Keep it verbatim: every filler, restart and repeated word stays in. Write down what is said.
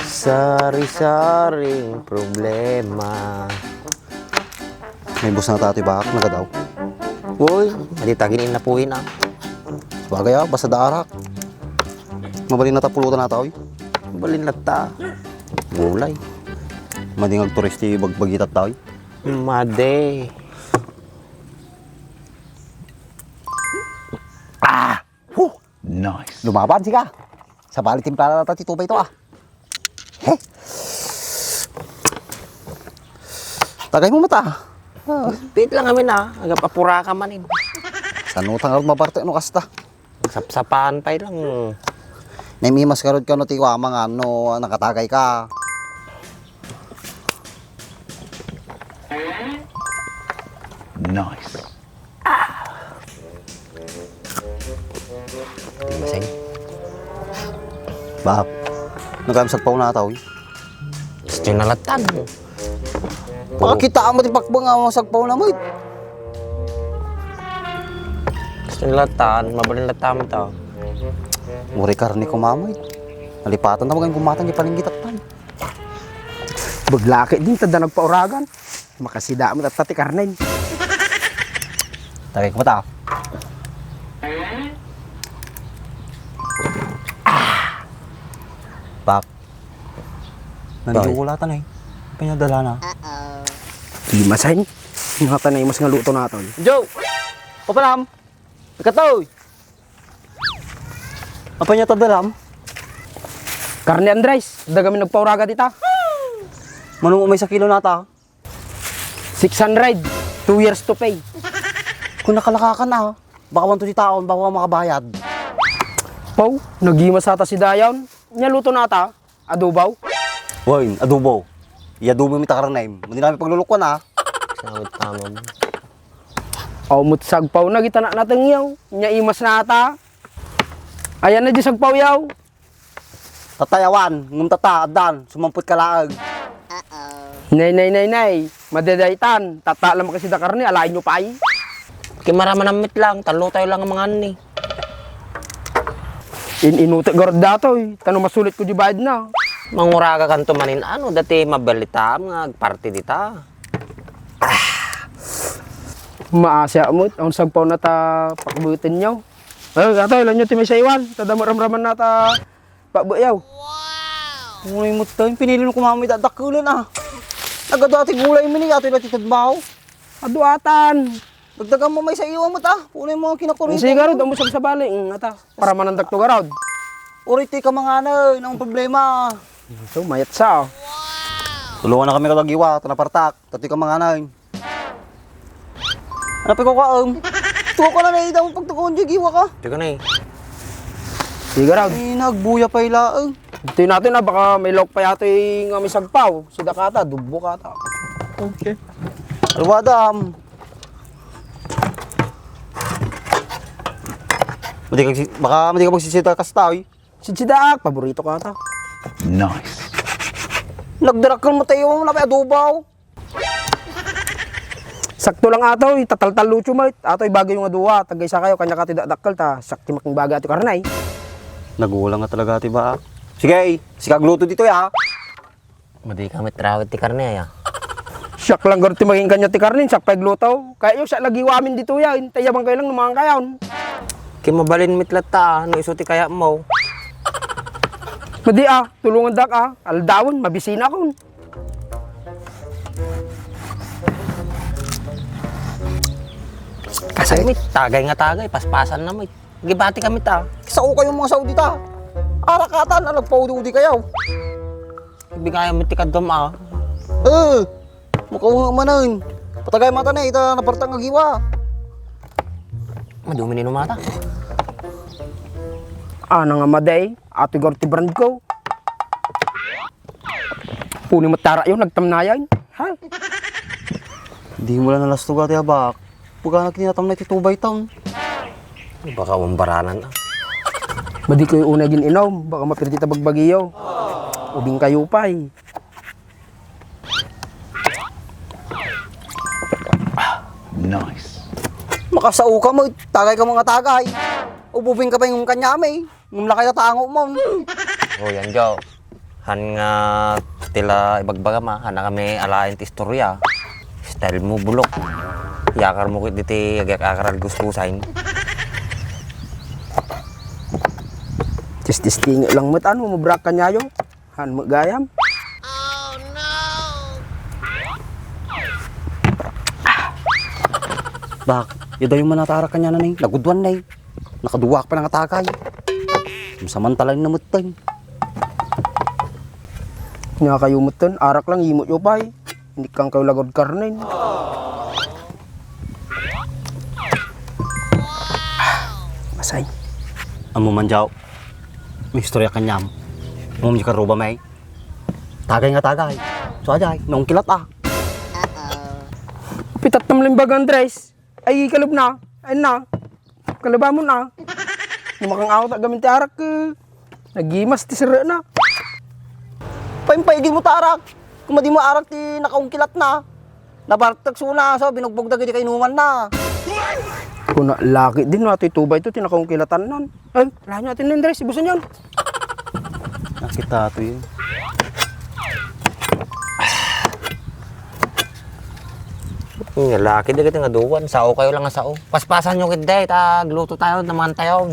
Sari-saring problema. May bus na tayo, bakit nagadaw? Uy, hindi tagin na po yun, ah. Bagay, ah, basta daarak. Mabalin na ta pulutan na tayo, eh. Mabalin na ta. Gulay. Madingag turisti bagbagita tayo, eh. Made. Ah! Huh! Nice. Lumaban sika. Sabali timplada ta ti tubay to, ah. He? Tagay mo mata. Ah. Wait lang amin, ah. Agap apura ka man, eh. Saan mo tangarod mabarte no kasta? Sapsapan pa lang. Naimimas ka rod ka no ti kuama nga no nakatagay ka. Nice. Masay. Bak, nagkam sagpaw na tao, eh. Gusto na latan. Pakita mo ti pakbang nga sagpaw na mo, eh. Gusto na latan, mabalin latan mo to. Muri karne ko, mama, eh. Nalipatan na magan kumatan di paninggit at pan. Baglaki din, tanda nagpauragan. Makasida mo tatta ti karnen. Tagay ko ta. Ah! Pak. Nandiyo ko latan, eh. Pinadala na. Di masahin. Mga tanay mas nga luto naton. Joe! Papalam! Ikatoy! Apa niya ta dalam? Karne Andres, dagami nagpauraga dita. Mano may sa kilo nata? Six hundred, two years to pay. Kung nakalakakan na, baka wanto di taon, baka makabayad. Pau, nagima sata si Dayaw. Nia luto nata, adobaw. Wen, adobo. Iya adobo mi ta karnem. Madi namin paglulukuan, ah. Salamat tamam. Aw, met sagpaw na, gita na natengyaw. Nia imas nata. Ayan na di sagpaw yaw. Tatayawan, ngem tata, addan, sumamput ka laeng. Nay, nay, nay, nay. Madadaytan, tata lang makasida karne, alain nyo pay. Kimaramanam met lang, tallo tayo lang ang mga anni. In-inutek garud datoy, tano masulit ko di bayad na. Manguraga kanto manin ano, dati mabalitaam nga agparti dita. Maasi a met, ang sagpaw na ta pakbuetenyo. Eh, gato, ilan nyo ti may saiwan? Tada maramraman na ta pakbueyaw. Uy, met tayo, pinili mo kumamay dakdakulan, ah. Nagadu ati gulay mi ni, ato na ti tadmaw. Adu atan. Dagdagan mo may saiwan mo ta. Unay mo ang kinakurita. Sige, garud, ang musag sa bali. Mm, ata. Para manandak to, garud. Uri ti kamanganay, nang problema. So, mayat sa, oh. Tulungan na kami kadagiwa, tanapartak. Tati kamanganay. Ano pa ko kaem? Tuwa ka na naida mo pagtukuan di giwa ka. Di ka na eh. Sige, garud. Eh, nagbuya pa ila, eh. Dito natin na, baka may lauk pa yata yung nga may sagpaw. Sida kata, dubo kata. Okay. Alwadam. Madi ka, baka madi ka magsisita kasta, oy. Sitsidaak, paborito ko ata. Nice. Nagdarakkel mo tayo, wala may adobaw. Sakto lang ato, itataltal lucho mo. Ato, ibagay yung aduwa, tagay sa kayo, kanya ka ti dakdakkel, ta, sakti making baga ti karnay. Nagulang nga talaga ti ba? Sige, eh, sikagluto dito, ya. Madi kami trawid ti karne, aya. Siak lang garud ti maging kanya ti karne, siak pay agluto. Kaya yung siak lagi wamin dito ya, intay yabang kayo lang numangan kayon. Kimabalin mitlat ta, ah, no iso ti kaya mo. Madi ah, tulungan dak ah, aldawon, mabisina kon. Kasay mit, tagay nga tagay, paspasan na mit. Gibati kami ta. Sao kayo mga Saudi ta. Arakatan, nagpaudi-udi kayo. Ibigay mo ti kadam, ah. Eh, makaunga manen. Patagay mata na, ita napartang agiwa. Madumi ni numata. Ana nga maday, ati gar ti brand ko. Puni matara yun, nagtamnayan. Ha? Di mo lang nalastuga ti abak. Pagana kinatam na ti tubay tam. Baka umbaranan, ah. Madi kayo unay gin-inom, baka mapirdi ta bagbagiyo. Ubing kayo pay. Nice. Makasao ka mo, tagay ka mga tagay. Ububing ka pa yung kanyami. Ngem lakay ta tango mo. O, yan, Joe. Han nga ti la ibagbagam, a. Han nga kami alaen ti istorya. Style mo, bulok. Yakar mo ket diti agyak-akar a gusgusaen. Testing lang met, ano, mabrak kaniayo. Han met gayam. Bak, ida yung manatarak kaniana, nay. Nagudwan, nay. Nakaduak pa nga takay. Samantala yung namutten. Nga kayo mutten, arak lang, imot yo pay. Hindi kang kayo lagod karnen. Masay. Amo man, Jaw. May istorya kaniam. Amo man, karuba, may. Tagay nga tagay. So, ajay, naungkilat, a. Pitat tam limbag, Andres. Ay, kalub na. Ay na. Kalub amon, a. Numakang awat agamin ti arak, e. Nagimas ti sirena. Paimpay, di mo ta arak. Kuma di mo arak ti nakaungkilat na. Nabartek suna, so binugbog dagiti kainuman na. Kuna, laki din, no, atoy tubay to, ti nakaungkilatan nan. Ay, lahat nyo atin, Andres, ibusan yon. Nakita to yun. Nga laki, dagiti nga duwan. Sao kayo lang nga sao. Paspasan nyo kit, day, ta agluto tayo, naman tayo.